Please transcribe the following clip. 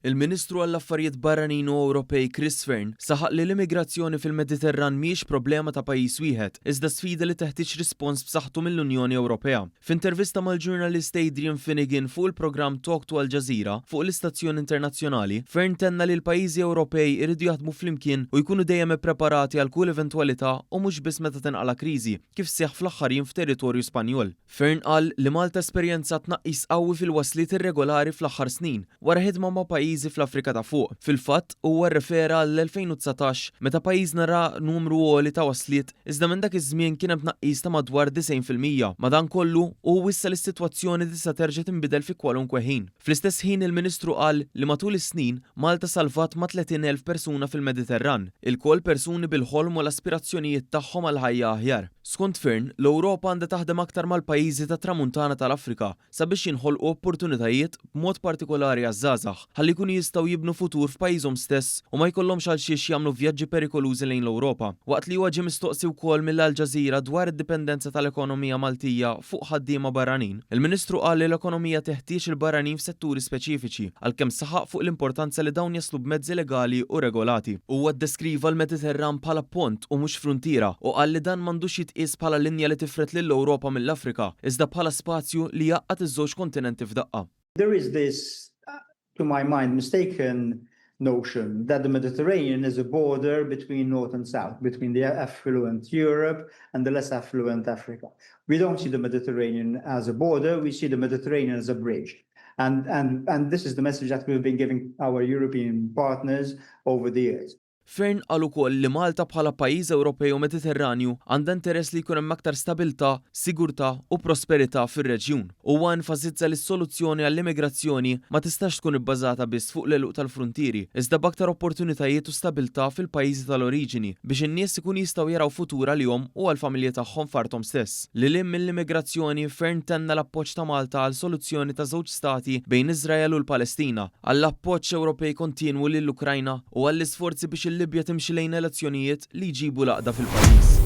Il-Ministru għall-Affarijiet Barranin u Ewropej Chris Fearne saħaq li l-immigrazzjoni fil-Mediterran mhijiex problema ta' pajjiż wieħed, iżda sfida li teħtieġ rispons b'saħħtu mill-Unjoni Ewropea. F'intervista mal-ġurnalist Adrian Finighan fuq il-programm Talk to Al Jazeera fuq l-istazzjon internazzjonali, Fearne tenna li l-pajjiżi Ewropej iridu jaħdmu flimkien u jkunu dejjem ippreparati għal kull eventwalità u mhux biss meta tinqala' kriżi, kif seħħ fl-aħħar jiem f'territorju Spanjol. Fearne qal li Malta esperjenzat tnaqqis qawwi fil-wasliet irregolari fl-aħħar snin, wara ħidma ma' pajjiżi fl-Afrika ta' Fuq. Fil-fatt, huwa rrefera għall-2019 meta pajjiżna ra numru għoli ta' wasliet iżda minn dak iż-żmien kien hemm tnaqqis ta' madwar 90%. Madankollu, hu wissa li s-sitwazzjoni tista' terġa' tinbidel fi kwalunkwe ħin. Fl-istess ħin il-Ministru qal li matul is-snin, Malta salvat ma' 30,000 persuna fil-Mediterran, ilkoll persuni bil-ħolm u l-aspirazzjonijiet tagħhom għal ħajja aħjar. Skont Fearne, l-Ewropa għandha taħdem aktar mal-pajjiżi tat-Tramuntana tal-Afrika sabiex jinħolqu opportunitajiet b'mod partikolari għaż-żgħażagħ ħalli jkunu jistgħu jibnu futur f'pajjiżhom stess u ma jkollhomx għalxiex jagħmlu vjaġġi perikolużi lejn l-Ewropa. Waqt li huwa ġie mistoqsi wkoll mill-Al Jazeera dwar id-dipendenza tal-ekonomija Maltija fuq ħaddiema barranin, il-Ministru qal li l-ekonomija teħtieġ il-barranin f'setturi speċifiċi għalkemm saħaq fuq l-importanza li dawn jaslu b'mezzi legali u regolati. Huwa ddeskriva l-Mediterran bħala pont u mhux fruntiera u qal li dan m'għandux jitqies bħala linja li tifred lill-Ewropa mill-Afrika, iżda bħala spazju li jgħaqqad iż-żewġ kontinenti f'daqqa. There is this, to my mind, mistaken notion that the Mediterranean is a border between North and South, between the affluent Europe and the less affluent Africa. We don't see the Mediterranean as a border, we see the Mediterranean as a bridge. And, and, and this is the message that we've been giving our European partners over the years. Fearne qal ukoll li Malta bħala pajjiż Ewropej u Mediterranju għandha interess li jkun hemm aktar stabilità, sigurtà u prosperità fir-reġjun. Huwa enfasizza li s-soluzzjoni għall-immigrazzjoni ma tistax tkun ibbażata biss fuq l-għeluq tal-fruntieri, iżda b'aktar opportunitajiet u stabilità fil-pajjiżi tal-oriġini biex in-nies ikunu jistgħu jaraw futur għalihom u għall-familji tagħhom f'arthom stess. Lil hinn mill-immigrazzjoni, Fearne tenna l-appoġġ ta' Malta għal soluzzjoni ta' żewġ stati bejn Iżrael u l-Palestina, għall-appoġġ Ewropej kontinwu lill-Ukrajna u għall-isforzi biex il-Libja timxi lejn elezzjonijiet li jġibu l-għaqda fil-pajjiż.